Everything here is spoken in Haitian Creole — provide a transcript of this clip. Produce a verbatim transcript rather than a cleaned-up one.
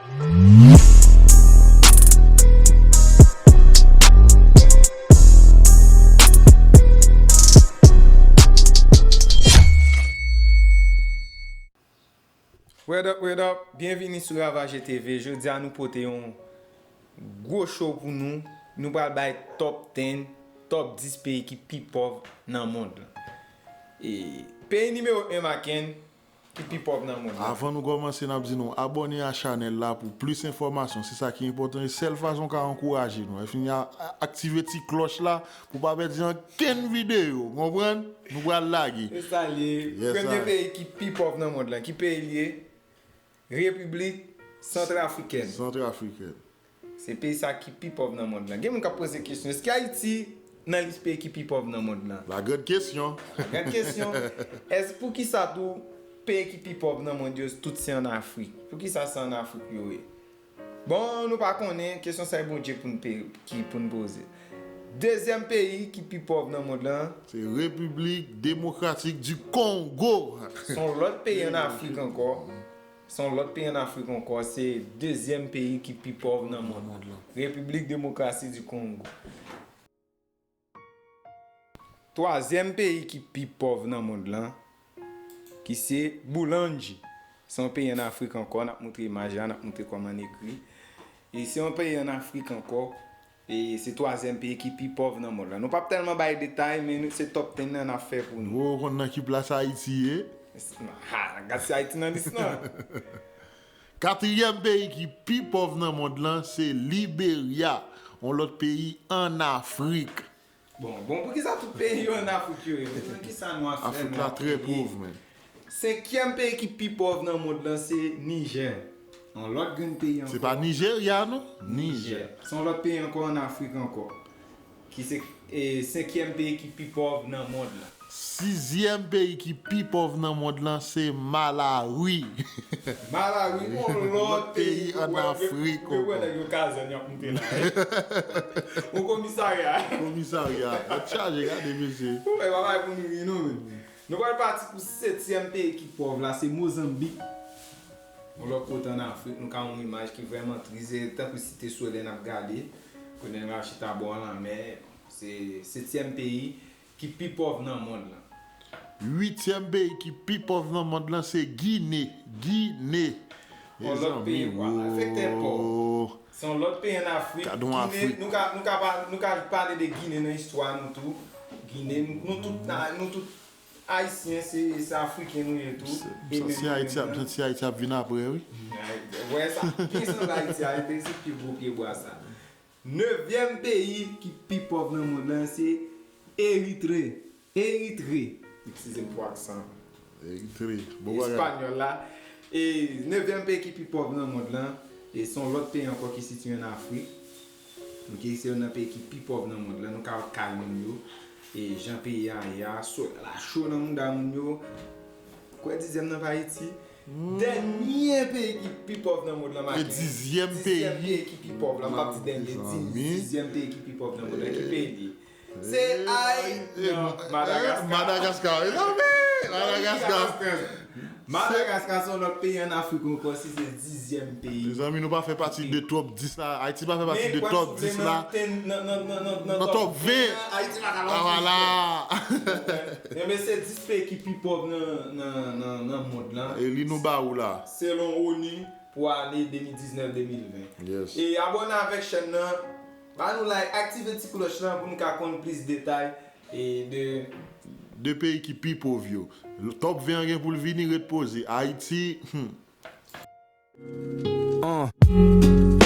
What up, what up? Byenvini sou Ravage T V. Jodi a nou pote yon gwo show pou nou. Nou pral bay top ten, top dis peyi ki pi pòv nan mond lan. E peyi nimewo en, Maken, ki pi pòv nan mond lan. Avan nou kòmanse, n ap di nou abòne a chanèl la pou plis enfòmasyon. Se sa ki enpòtan. E sèl fason w ka ankouraje nou. Lè fini a, a, aktive ti klòch la pou w pa pèdi ankenn videyo. Konprann? Nou pral lage. Se sa l ye. Yes, premye peyi ki pi pòv nan mond lan. Ki peyi l ye? Repiblik Santrafrikèn. Santrafrikèn. Se peyi sa ki pi pòv nan mond lan. Gen moun k ap poze kesyon, èske Ayiti nan lis peyi ki pi pòv nan mond lan? La grande question. La grande question. Èske, poukisa tou peyi ki pi pòv nan mond yo, tout se ann Afrik? Poukisa se ann Afrik yo ye? Bon, nou pa konnen, kesyon sa e Bondye pou n pe-, ki pou n poze. Dezyèm peyi ki pi pòv nan mond lan. Se Repiblik Demokratik di Kongo. Se yon lòt peyi ann Afrik ankò. Se yon lòt peyi ann Afrik ankò, se dezyèm peyi ki pi pòv nan mond lan. Repiblik Demokrasi di Kongo. Twazyèm peyi ki pi pòv nan mond lan, ki se Bulanji. Se yon peyi ann Afrik ankò, n ap moutre imaj la, n ap moutre kòman l ekri. E se yon peyi ann Afrik ankò, e se twazyèm peyi ki pi pòv nan mond lan. Nou p ap tèlman bay detay, men nou, se top ten nan n ap fè pou nou. Ou konn nan ki plas Ayiti ye? Ha, gad si Ayiti nan lis lan. Katriyèm peyi ki pi pòv nan mond lan, se Liberya, yon lòt peyi ann Afrik. Bon, bon, poukisa tout peyi yo ann Afrik yo ye? Nan kisa nou ap fè Afrik la trè pòv, men. Senkyèm peyi ki pi pòv nan mond lan, se Nijè. Yon lòt grenn peyi ankò. Se pa Nijerya, non? Nijè. Se yon lòt peyi ankò ann Afrik ankò. Ki se, e, senkyèm peyi ki pi pòv nan mond lan. Sizyèm peyi ki pi pòv nan mond lan, se Malawi. Malawi, yon lòt peyi ann Afrik ankò. Ou wè nèg yo kazèn y ap moute la. Yon komisarya. Komisarya. Tèt chaje, gade mesye. Ou wè bagay pou nou ri non, men. Nou pral pati pou setyèm peyi ki pòv la, se Mozanbik. Yon lòt kote ann Afrik, nou ka wè yon imaj ki vrèman tris, e tankou site solèy n ap gade, kote nèg la chita bò lanmè. Se setyèm peyi ki pi pòv nan mond lan. Uityèm peyi ki pi pòv nan mond lan, se Gine. Gine. Yon lòt peyi ankò, afekte pòv. Se yon lòt peyi ann Afrik. Gade yon Afrik. Gine, nou ka, nou ka pa-, nou ka pale de Gine nan istwa nou tou. Gine, nou, nou tout, nou tout Ayisyen, se, se Afriken nou ye tou. M santi Ayiti ap, m santi Ayiti ap vin apre, wi. Wè sa, pye sanble Ayiti a, se pi gwo pye bwa sa. Nevyèm peyi ki pi pòv nan mond lan, se Eritre. Eritre. Eskize m pou aksan Eritre. Bon bagay. Espanyòl la. E nevyèm peyi ki pi pòv nan mond lan, e se yon lòt peyi ankò ki sitiye ann Afrik. Ok, se youn nan peyi ki pi pòv nan mond lan. Nou ka wè kay moun yo. E jan peyi a ye a, solèy la cho nan mouda moun yo. Kwè dizyèm nan pa Ayiti. Dènye peyi ki pi pòv nan mond lan, Maken. E dizyèm peyi. Dizyèm peyi ki pi pòv la, m p ap di dènye, di-, dizyèm peyi ki pi pòv nan mond lan, ki peyi li ye? Se Ay-, non, Madagaska. Madagaska, mezanmi, Madagaska. Madagaska se yon lòt peyi ann Afrik ankò, si se dizyèm peyi. Mezanmi, nou pa fè pati de top dis la. Ayiti pa fè pati de top dis la. Nan top ven. Ayiti pa ka lòt. Enben, se dis peyi ki pi pòv nan, nan, nan, nan mond lan. E li nou ba ou la. Selon ONU pou ane de mil diznèf de mil ven. Yes. E abòne avèk chèn nan, ba nou like, aktive ti klòch lan pou nou ka konn plis detay e de de peyi ki pi pòv yo. Top ven an gen pou l vini, ret poze. Ayiti, hmm. An.